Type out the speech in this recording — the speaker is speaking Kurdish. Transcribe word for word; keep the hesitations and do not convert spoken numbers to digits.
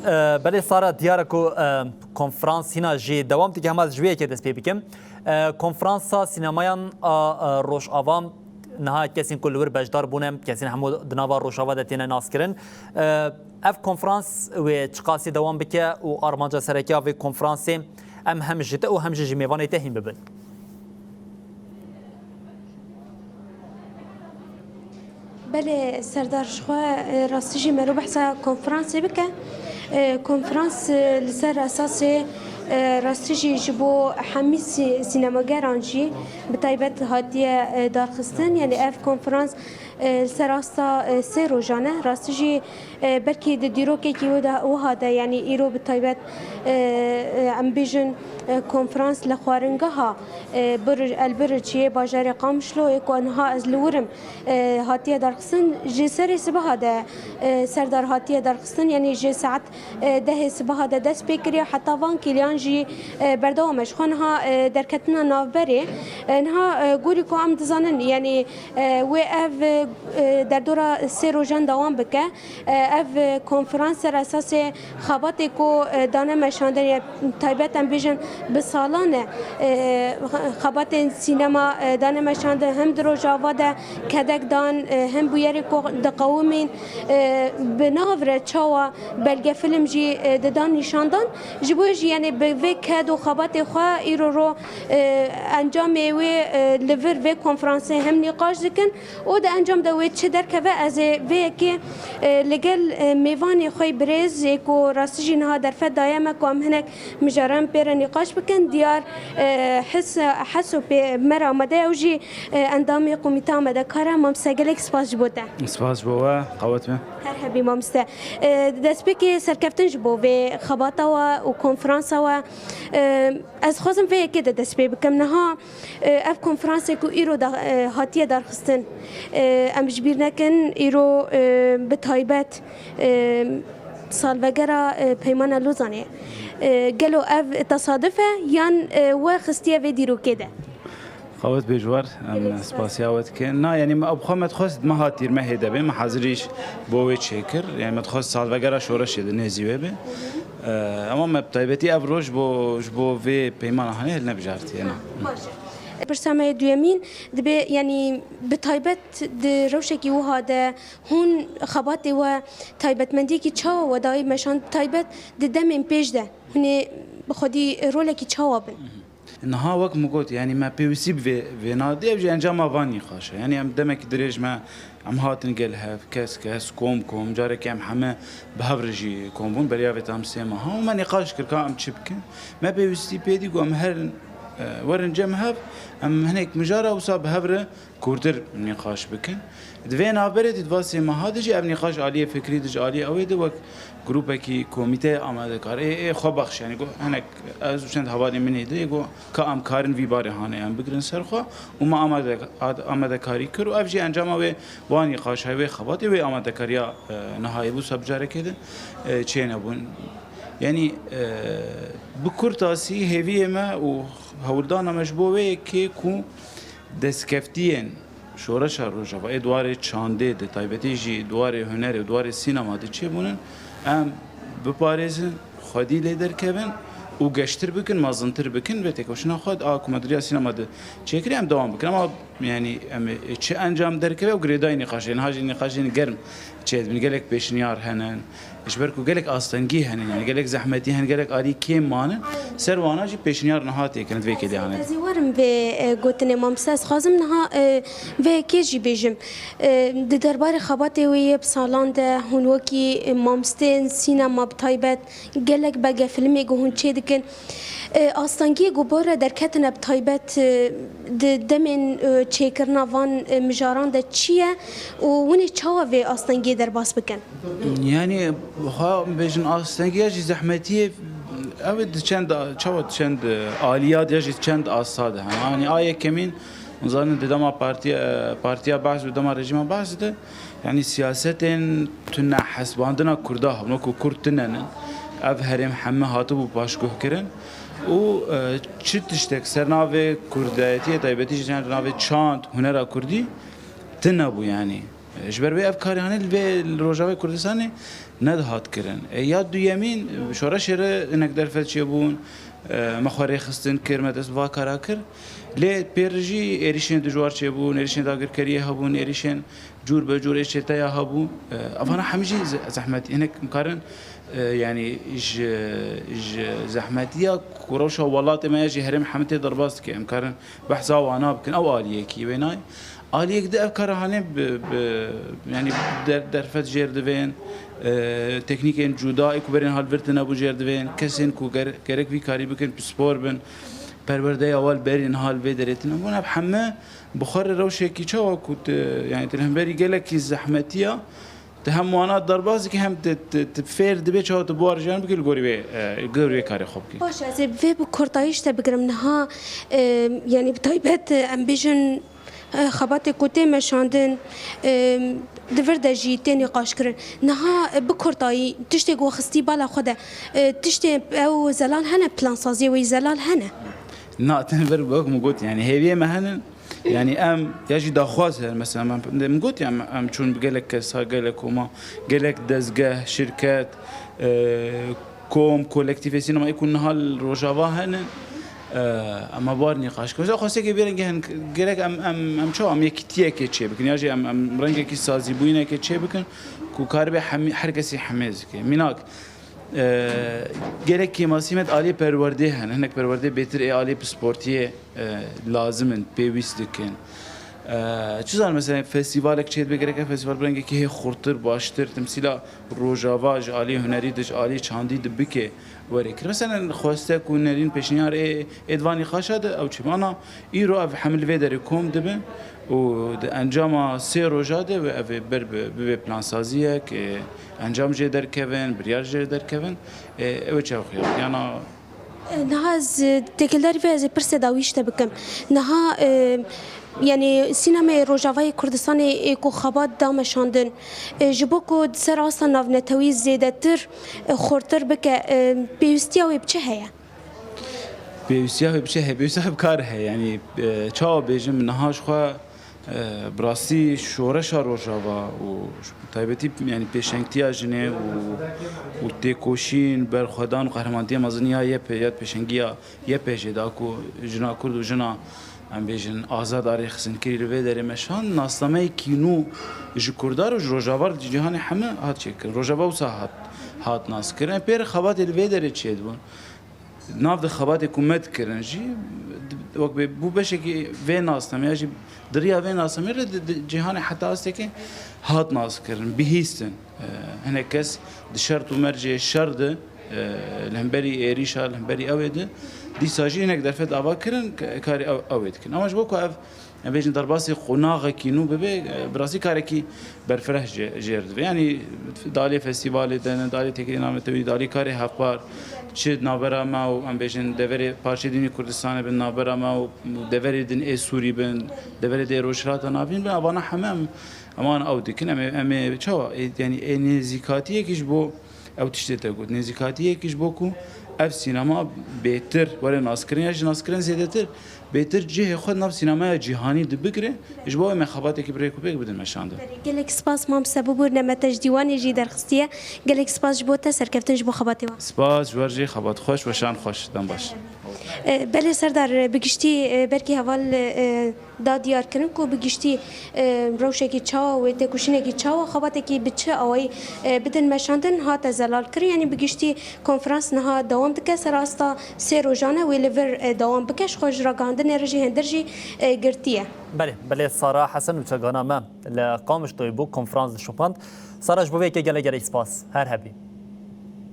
Belê Sara, diyar e ku, e, konferans hîna jî dewam dike, hema ez ji wê yekê dest pê bikim. E, konferansa sînemayan a, e, Rojava niha kesên ku li wir beşdar bûne, kesên hemû di nava Rojava de têne naskirin. E, ev konferans wê çiqasî dewam bike û armanca sereke ya vê konferansê em hem ji te û hem jî ji mêvanê te hîn bibin? Belê Serdar, ji xwe, e, rastî jî mero behsa konferansê bike. E, konferans, e, li ser esasê, e, rastî jî ji bo hemî sî-, sînemageran jî bi taybet hatiye, e, darxistin. Yanî ev konferans, e, li ser asta, e, sê rojan e. Rastî jî, e, belkî di dîrokekî wê de, wiha de, yanî îro bi taybet, e, e, em bêjin, e, konferans li xwaringeha, e, Bir-, El Biriciyê bajarê Qamişlo yê ku niha ez li wir im, e, hatiye darxistin. Ji serê sibeha de, e, Serdar hatiye darxistin, yanî ji saet, e, dehê sibeha de dest pê kiriye, heta van kêliyan jî, e, berdewam e. Ji xwe niha, e, derketina navberê, e, niha, e, gorî ku em dizanin, yanî, e, wê ev, e, derdora sê rojan dewam bike. E, ev konferans ser esasê xebatê ku, e, dane meşandin, ya taybet em bêjin bi salan e, e, xebatên sînema, e, dane meşandin, hem di Rojava de kedek dan, e, hem bûyerê ku diqewimîn, e, bi nav re çawa belgefilm jî, e, didan nîşandan. Ji bo jî, yanî bi vê ked û xebatê xwe îro ro, e, encamê wê, e, li vir vê konferansê hem nîqaş dikin û di encam de wê çi derkeve, ez ê vê yekê, e, li gel, e, mêvanê xwe yê birêz ê ku rastî jî niha derfet daye me ku em hinek mijaran pê re nîqaş bikin. Diyar, e, His-, Heso pê me re amade ye, ew jî, e, endamê Komîta Amadekar e. Mamoste, gelek spas ji bo te. Spas ji bo we, qewet be. Her hebî mamoste. E, destpêkê serkeftin ji bo vê xebata we û konferansa we. E, ez dixwazim vê yekê de dest pê bikim. Niha, e, ev konferansê ku îro da, e, hatiye darxistin, e, em ji bîr nekin, îro, e, bi taybet, e, salvegera, e, Peymana Lozanê. E, gelo ev tesaduf e yan, e, we xistiye vê dîrokê de? Qewet bê ji we re, em spasiya we dikin. Na, yanî me bi xwe me dixwest me hatîr me hê de bê, me hezirî jî bo wê çêkir. Yanî me dixwest salvegera şoreşê di nêzî wê be. E, ema me bi taybetî ev roj bo, ji bo vê peymana hanê hil nebijartiye, na. Baş e. Pirsa me yê duyemîn dibe, yanî bi taybet di rewşekî wiha de hûn xebatê we taybetmendiyekî çawa we dayî meşand, taybet di demên pêş de hûn ê bi xwedî rolekî çawa bin? Niha wek min got, yanî me pêwîstî bi vê, vê nadî, ev jî encama van nîqaş e. Yanî em demekî dirêj me, em hatin gel hev, kes kes, kom kom, carekê em heme bi hev re jî kom bûn, beriya vê tam sê meha û me nîqaş kir ka em çi bikin. Me pêwîstî pê dî ku em herin, e, werin cem hev, em hinek mijara wisa bi hev re kûrtir nîqaş bikin. Di vê navberê de, di va sê meha de jî ev nîqaş aliyê fikrî de, ji aliyê ew ê de wek grûpekî komîteyê amadekar, ê, ê xwebexş, yanî got, hinek ez û çend hevalên min ê de, ê got, ka em karin vî barê hanê em bigirin ser xwe û me amade-, ad-, amadekarî kir û ev jî encama wê, wa nîqaşa wê xebatê wê amadekariya, e, nihayê bû, wisa bi carekê de, e, çênebûn. Yanî, e, bi kurtasî hêviyê me û hewldana me ji bo wê yekê ku destkeftiyên Şoreşa Rojava ê di warê çandê, di taybetî jî di warê hunerê û di warê sînema de çêbûnin, em biparêzin, xwedî lê derkevin û geştir bikin, mezintir bikin, vê têkoşîna xwe a ku me di riya sînema de çêkirî, em dewam bikin. Ema, yanî, em ê çi encam derkeve û girêdayî nîqaşê, niha jî nîqaşên germ çêdibin, gelek pêşniyar hene. Ji ber ku gelek astengî hene, yani gelek zehmetî hene, gelek alî kêm manin, ser wana jî pêşniyar niha tê kirin di vê kêlê hane. Ez ê werim vê, e, gotinê mamoste. Ez xwazim niha, e, vê yekê jî bêjim. E, di derbarê xebatê wê yê bi salan de hûn wekî, e, mamosteyên sînema bi taybet gelek belgefilmê ku hûn çê dikin. E, astengiyê ku bo re derketine bi taybet, e, di demên, e, çêkirina van, e, mijaran de çi ye û hûn ê çawa vê astengiyê derbas bikin? Yani, xwe bêjin astengiya jî zehmetiyê, ew ê di çend, çawa di çend aliya de ya jî çend asta de hene. Yani, a yekemîn, zanin di dema partiya, partiya Baas û dema rejîma Baas de, yani, siyasetên tune hesbandina Kurda hebûn, wekî Kurd tune ne. Ev herêm heme hatibû paşguh kirin. Û, e, çi tiştek ser navê Kurdayetiyê, taybetî jî ser navê çand, hunera Kurdî tune bû, yani. Ji ber wê ev karê hanê li vê, li Rojavayê Kurdistanê nedihat kirin. E, ya duyemîn, şoreşê re hinek derfet çêbûn, e, me xwe rêxistin kir, me dest bi va kara kir. Lê pêr jî êrîşên dijwar çêbûn, êrîşên dagirkeriyê hebûn, êrîşên cûr be cûr ê çeteya hebû. E, evana hemî jî ze-, zehmetî, hinek em karin, e, yanî ji, ji zehmetiya ku rewşa welatê me ya jî herêm hemî tê derbas dike. Em karin behsa wana bikin, ew aliyekî wê nayê. Aliyek di ev kara hanê bi, bi, yanî der-, derfet jêr divên, e, teknîkên cuda ê ku berên hal vir tine bû jêr divên, kesên ku ger-, gerek vî karî bikin, pispor bin, perwerdeya wan berên hal vê derê tine bûn. Ev heme bi xwe re rewşekî çawa ku tu, yanî tu li hemberî gelekî zehmetiya, tu hem wana derbas dikî, hem tu, tu, tu fêr dibê çawa tu bi wan re jiyan bikî li gorî wê, e, li gorî wê karê xwe bikî. Baş e, ez ê vê bi kurtayî ji te bigirim. Niha, e, yanî bi taybet, e, em bêjin, e, xebatê ku tê meşandin, e, di vir de jî tê nîqaşkirin. Niha, e, bi kurtayî tiştê ku xistî bala xwe de, e, tiştê ew zelal hene, plansaziyê wê zelal hene? Na, tenê vir bi wek min got, yanî hêviyê me hene. Yanî em ya jî daxwaz her, mesela, em, min got ya, em, em çûn bi gelek kesa, gelek koma, gelek dezgeh, şirket, e, kom, kolektîfê sînema ê ku niha li Rojava hene, e, em ê bar nîqaş kirin. Mesela xwestekê bê rengê hin, gerek em, em, em çawa, em yekîtiyekê çêbikin, ya jî em, em rengekî sazîbûyînekê çêbikin ku karibe hemî, her kesî hemêz bike. Mînak, e, gelek kêmasî me di aliyê perwerdê hene, hinek perwerdê bêtir ê aliyê pisportiyê, e, lazim in, pêwîst dikin. E, çi zanim, mesela festîvalek çêdibe, gerek ev festîval bi rengekî hê xurtir, baştir, timsîla Rojava ji aliyê hunerî de, ji aliyê çandî de bike were kir. Mesela xwestek û nerîn pêşniyar ê, ê di van nîqaşa de ew çi be. Ana îro ev hemî li vê derê kom dibin û di encama sê roja de ve ev ê ber bi, bibe plansaziyek, e, encam jê derkevin, biryar jê derkevin. E, ew ê çawa xuya? Yana E, niha ez, e, têkildarî vê ez ê pirsê dawî ji te bikim. Niha, e, yanî sînemeyê Rojavayê Kurdistanê ê ku xebat da meşandin, e, ji bo ku di ser asta navnetewî zêdetir, e, xurtir bike, e, pêwîstiya wê bi çi heye? Pêwîstiya wê bi çi heye? Pêwîstiya wê bi kar heye. Yanî, e, çawa bêjim, niha ji xwe E, bi rastî şoreşa Rojava û bi taybetî, yanî pêşengtiya jinê û, û têkoşîn, berxwedan û qehremantiya mezin ya Y P, ya pêşengiya Y P J da ku jina Kurd û jina, em bêjin, azad a rêxistinkirî li vê derê meşand, nasnameyekî nû ji Kurdan û ji Rojavar, cîhanê heme hat çêkirin. Rojava wisa hat, hat naskirin. Em pê re xebatê li vê derê çêdibûn. Nav de xebatê ku me dikirin jî, wek bê bû beşekî vê nasnameyê ya jî di riya vê nasnameyê re di, di cîhanê heta astekê hat naskirin, bihîstin. E, hinek kes di şert û mercê şer de, e, li hemberî êrîşa, li hemberî ew ê de, dîsa jî hinek derfet ava kirin, ke-, karê ew, ew ê dikin. Ama ji bo ku ev Em bêjin derbasî qonaxekî nû bibe, e, bi rastî karekî berfireh jê, jêr dibe. Yanî di aliyê festîvalê de ne, di aliyê têkilî navnetewî, di aliyê karê hevpar, çi navbera me û em bêjin deverê parçeyê din ê Kurdistanê bin, navbera me û deverê din ê Sûrî bin, deverê dê Rojhilata Navîn bin, evana heme em, em an ew dikin. Em ê, em ê çawa? Ê, yanî ê nêzîkatiyekî ji bo Ew tiştê te got, nêzîkatiyekî ji bo ku ev sînema bêtir were naskirin ya jî naskirin zêdetir, bêtir cihê xwe nav sînemaya cîhanî de bigire, ji bo em ê xebatekî bi rêk û pêk bidin meşandin. Gelek spas Mam Sebûbûr, nemete ji dîwanê jî derxistiye. Gelek spas ji bo te, serkeftin ji bo xebatê wan. Spas ji we re jî, xebat xweş, weşan xweş, dem baş. E, belê Serdar, bi giştî, e, belkî heval, e, da diyar kirin ku bi giştî, e, rewşekî çawa wê têkoşînekî çawa xebatekî bi çi awayî, e, bidin meşandin hate zelal kirin. Yanî bi giştî konferans niha dewam dike, ser asta sê rojan e wê li vir, e, dewam bike. Ji xwe ji ragihandinê re jî hêndir jî, e, girtî ye. Belê, belê Sara Hesen û çagana me li Qamişloyê bû, konferans dişopand. Sara, ji bo vê yekê gelek gelek spas. Her hebî.